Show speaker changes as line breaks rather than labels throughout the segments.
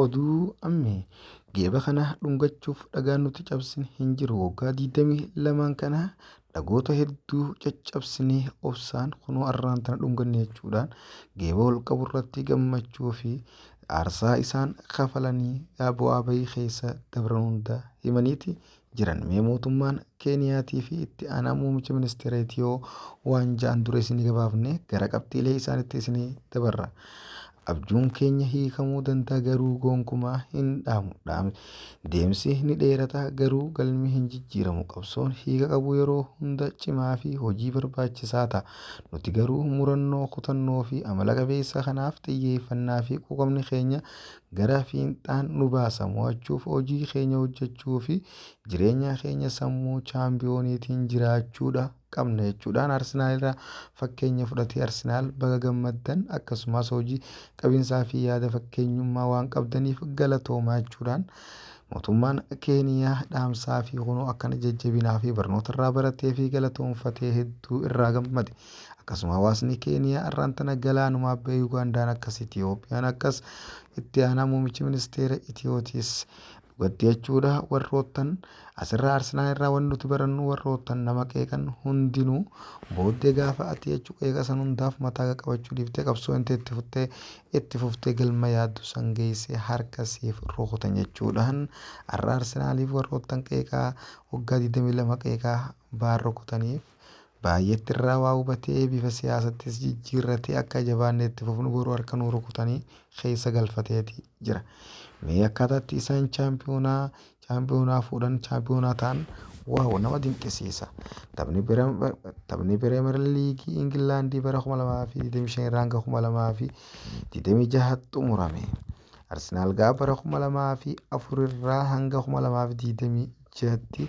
Oduu ammee geeba kana dhungachuuf dhagaan nuti cabsine hin jiru. Waggaa 22 kana dhagoota hedduu caccabsinee obsaan kunoo arraan tana dhunganne jechuudhaan geeba ol qabu irratti gammachuu fi aarsaa isaan kafalanii bu'aa bahii keessa dabran hunda himaniiti jiran. Mee mootummaan Keeniyaatii fi itti aanaa muummicha ministeera Itiyoo waan ja'an dura isinii gabaafne gara qabxiilee isaanitti isinii dabarra. Abjuun keenya hiikamuu danda'a garuu gonkumaa hin dhaamu. Deemsi ni dheerata garuu galmi hin jijjiiramu. Qabsoon hiika qabu yeroo hunda cimaa fi hojii barbaachisaa ta'a. Nuti garuu murannoo, kutannoo fi amala qabeessa kanaaf xiyyeeffannaa fi quuqamni keenya gara fiixaan nu baasa. Mo'achuuf hojii keenya hojjechuu fi jireenya keenya sammuu chaampiyooniitiin jiraachuudha qabna jechuudhaan Arsenaal irraa fakkeenya fudhatee Arsenaal baga gammaddan akkasumas hojii qabinsaa fi yaada fakkeenyummaa waan qabdaniif galatoomaa jechuudhaan mootummaan Keeniyaa dhaamsaa fi kunoo akkana jajjabinaa fi barnoota irraa baratee fi galatoonfatee hedduu irraa gammade. Akkasuma hawaasni Keeniyaa har'aan tana galaanumaa ba'ee Ugaandaan akkas Itiyoophiyaan akkas itti aanaa muummichi ministeera Itiyootis dhugatti jechuudha warroottan asirraa Arsenaal irraa wanti nuti barannu warroottan nama qeeqan hundinuu booddee gaafa ati jechuu qeeqa san hundaaf mataa qabachuu dhiiftee qabsoo intee itti fuftee itti fuftee galma yaaddu san geessee harka siif rukutan jechuudhaan har'a Arsenaaliif warroottan qeeqaa waggaa 22 qeeqaa baan rukutaniif baay'eetti irraa waa hubatee bifa siyaasattis jijjiirratee akka jabaannee itti fufnu boruu harka nuu rukutanii keessa galfateeti jira. Mee akkaataatti isaan chaampiyoonaa chaampiyoonaa fuudhan chaampiyoonaa ta'an wow nama dinqisiisa. Taphni Pirimeer Liigii Ingilaandii bara 2025 irraa hanga 2026 xumurame. Arsenaal gaafa bara 2004 irraa hanga 2026tti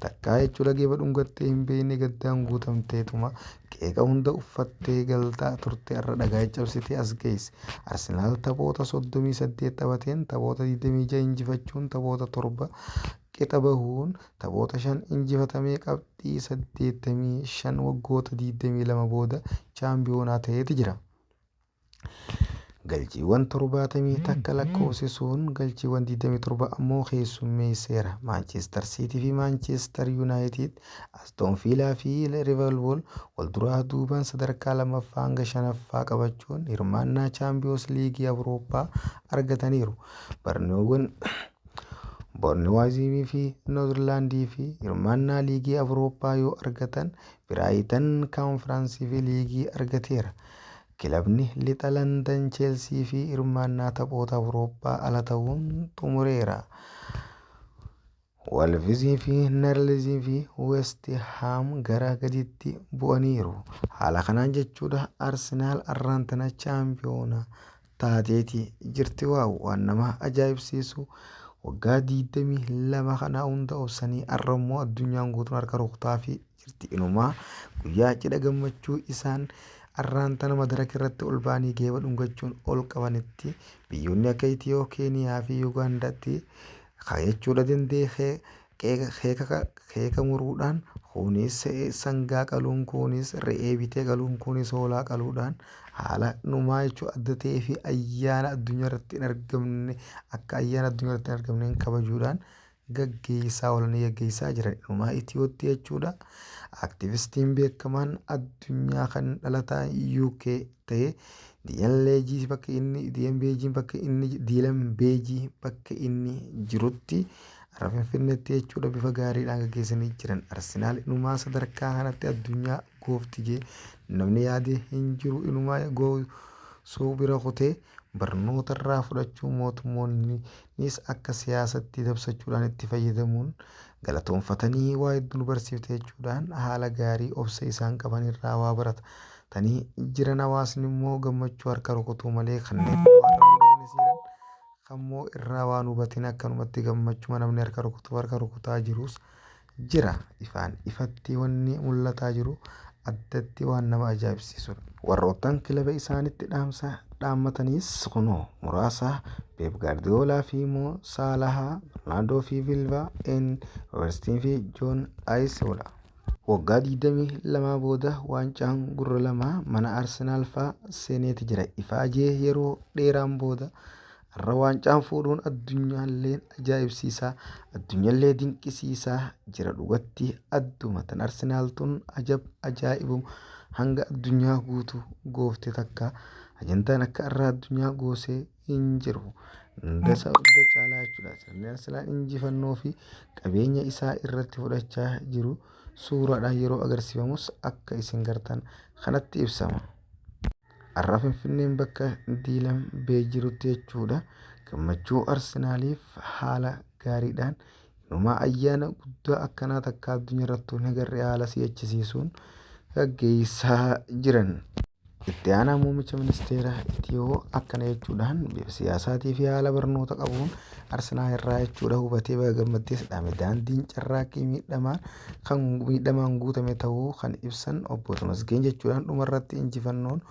takkaa jechuudha geeba dhungattee hin beekne gaddaan guutamteetuma qeeqa hunda uffattee galtaa turte har'a dhagaa cabsitee as geesse. Arsenaal taphoota 38 taphateen taphoota 26 injifachuun taphoota 7 qixa bahuun taphoota 5 injifatamee qabxii 85 waggoota 22 booda chaampiyoonaa ta'eeti jira. Galchiiwwan 71 lakkoofsisuun galchiiwwan 27 ammoo keessummeesseera. Maanchister Siitii fi Maanchister Yuunaayitid, Astoon Viilaa fi Liverpool wal duraa duubaan sadarkaa lammaffaa hanga shanaffaa qabachuun hirmaannaa Chaampiyoons Liigii Awurooppaa argataniiru. Boorniwaazimii fi Noozerlaandii fi hirmaannaa Liigii Awurooppaa yoo argatan Biraayitan Kaanfiraansii fi Liigii argateera. Kilabni lixa Landan Cheelsii fi hirmaannaa taphoota Awurooppaa ala ta'uun xumureera. Wolvizii fi Narlizii fi West Haam gara gaditti bu'aniiru. Haala kanaan jechuudha Arsenaal arraan tana chaampiyoona taateeti jirti. Wow waan nama ajaa'ibsiisu waggaa 22 kana hunda obsanii har'a immoo addunyaan guutuun harka rukutaa fi jirti. Inumaa guyyaa cidha gammachuu isaan arraan tana madaraka irratti ol ba'anii geeba dhungachuun ol qabanitti biyyoonni akka Itiyoo, Keeniyaa fi Yugaandaatti jechuudha danda'e keeka muruudhaan kunis sangaa qaluun kunis re'ee bitee qaluun kunis hoolaa qaluudhaan haala numaa jechuun adda ta'ee fi ayyaana addunyaa irratti hin argamne akka ayyaana addunyaa irratti hin argamneen kabajuudhaan gaggeessaa oolanii gaggeessaa jiran. Inumaa Itiyootti jechuudha. Aktivistiin beekamaan addunyaa kan dhalataa UK ta'e Diilan Leejii bakka inni Diilan Beejiin bakka inni Diilan Beejii bakka inni jirutti har'a Finfinneetti jechuudha bifa gaariidhaan gaggeessanii jiran. Arsenaal inumaa sadarkaa kanatti addunyaa goofti jee namni yaade hin jiru inumaa goosuu bira kutee barnoota irraa fudhachuu mootummoonnis akka siyaasatti dabsachuudhaan itti fayyadamuun galatoonfatanii waa hedduu nu barsiifte jechuudhaan haala gaarii obsa isaan qaban irraa waa baratanii jiran. Hawaasni immoo gammachuu harka rukutuu malee kanneen waa irraa hubatanis jiran kammoo irraa waan hubatin akkanumatti gammachuma namni harka rukutu harka rukutaa jirus jira. Ifaan ifatti wanni mul'ataa jiru addatti waan nama ajaa'ibsiisudha. Warroottan kilaba isaanitti dhaamsa dhaammataniis kunoo muraasa Pep Gaardiyoolaa fi Mo Saalahaa, Ronaaldoo fi Vilva, N. Robertson fi Joon Ayisoodha. Waggaa 22 booda waancaan gurra lama mana Arsenaal fa'aa seeneeti jira. Ifaajee yeroo dheeraan booda Har'a waancaan fuudhuun addunyaallee ajaa'ibsiisaa, addunyaallee dinqisiisaa jira dhugatti adduma tan Arsenaal tun ajab ajaa'ibuma hanga addunyaa guutuu goofte takka ajantaan akka har'a addunyaa goosee hin jiru. Hunda hunda caalaa jechuudha. Sirni Arsenaal injifannoo fi qabeenya isaa irratti fudhachaa jiru suuraadhaan yeroo agarsiifamus akka isin gartan kanatti ibsama. Har'a Finfinneen bakka Diilam Bee jirutti jechuudha. Gammachuu Arsenaaliif haala gaariidhaan inumaa ayyaana guddaa akkanaa takka addunyaa irratti hin agarre haala si'achisiisuun gaggeessaa jiran. Itti aanaa muummicha ministeera Itiyoo akkana jechuudhaan bifa siyaasaatii fi haala barnoota qabuun Arsenaal irraa jechuudha hubatee baga gammaddees dhaame. Daandiin carraaqqii miidhamaan kan miidhamaan guutame ta'uu kan ibsan obbo Tamasgeen jechuudhaan dhumarratti injifannoon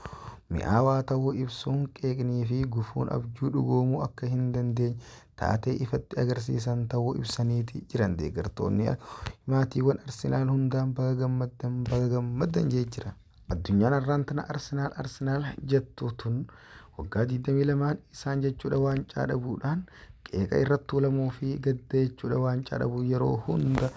mi'aawaa ta'uu ibsuun qeeqnii fi gufuun abjuu dhugoomuu akka hin dandeenye taatee ifatti agarsiisan ta'uu ibsaniiti jiran. Deeggartoonni maatiiwwan Arsenaal hundaan baga gammaddan baga gammaddan jee jira. Addunyaan har'aan tana Arsenaal Arsenaal jettu tun waggaa 22 isaan jechuudha waancaa dhabuudhaan qeeqa irratti tuulamuu fi gadda jechuudha waancaa dhabuu yeroo hunda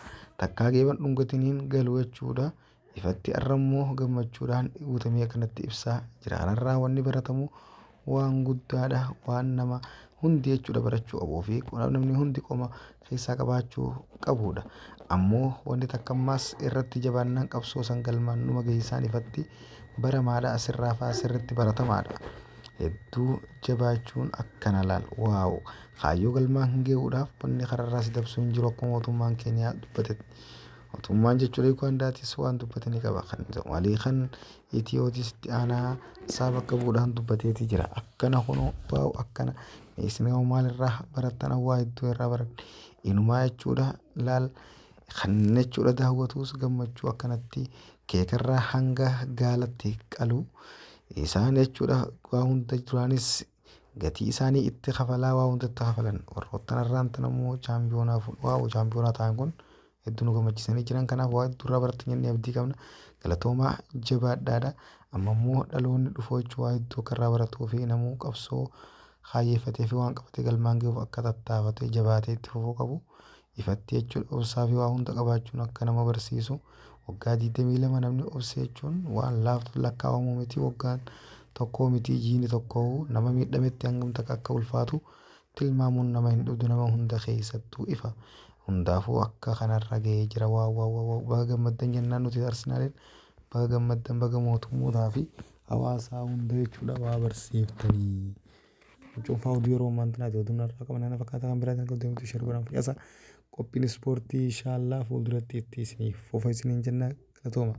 takkaa geeban dhungatiniin galu jechuudha. Ifatti har'a immoo gammachuudhaan guutamee akkanatti ibsaa jira. Kanarraa wanni baratamu waan guddaadha waan nama hundi jechuudha barachuu qabuu fi namni hundi qoma keessaa qabaachuu qabudha. Ammoo wanni takka ammaas irratti jabaannaan qabsoo san galmaan numa geessaan ifatti baramaadha asirraa fa'aa sirriitti baratamaadha. Hedduu jabaachuun akkana laal wow kaayyoo galmaan ge'uudhaaf wanni kararraa si dabsu hin jiru akkuma mootummaan Keeniyaa dubbatetti. Mootummaan jechuudha Ugaandaatis waan dubbate ni qaba. Kan Somaalii kan Itiyootis itti aanaa isaa bakka bu'uudhaan dubbateeti jira. Akkana kunoo wow akkana isin hoo maalirraa barattan waa hedduu irraa baradhe. Inumaa jechuudha laal kan jechuudha daawwatuus gammachuu akkanatti keekarraa hanga gaalatti qalu isaan jechuudha waa hunda duraanis gatii isaanii itti kafalaa waa hunda itti kafalan warroottan har'aan tan ammoo chaampiyoonaa wow chaampiyoonaa ta'an kun hedduu nu gammachiisanii jiran kanaaf waa hedduu irraa barattan jennee abdii qabna galatoomaa jabaadhaadha amma immoo dhaloonni dhufu jechuun waa hedduu akka irraa baratuu fi namuu qabsoo kaayyeeffatee fi waan qabate galmaan gahuuf akka tattaafatee jabaatee itti fufuu qabu ifatti jechuudha obsaa fi waa hunda qabaachuun akka nama barsiisu waggaa 22 namni obse jechuun waan laaftu lakkaa'amu miti waggaan tokkoo miti jiini tokkoo nama miidhametti hangam takka akka ulfaatu tilmaamuun nama hin dhibdu nama hunda keessattuu ifa. Hundaafuu akka kanarra gahee jira wow wow wow baga gammaddan jennaan nuti Arsenaaliin baga gammaddan baga mootummootaa fi hawaasaa hunda jechuudha waa barsiiftanii. Cuunfaa oduu yeroo ammaan tanaati oduun har'aa qaban ana fakkaata kan biraatiin akka deemtu share godhaan facaasa qophiin ispoortii inshaallaa fuulduratti itti isiniif fufa isiniin jenna galatooma.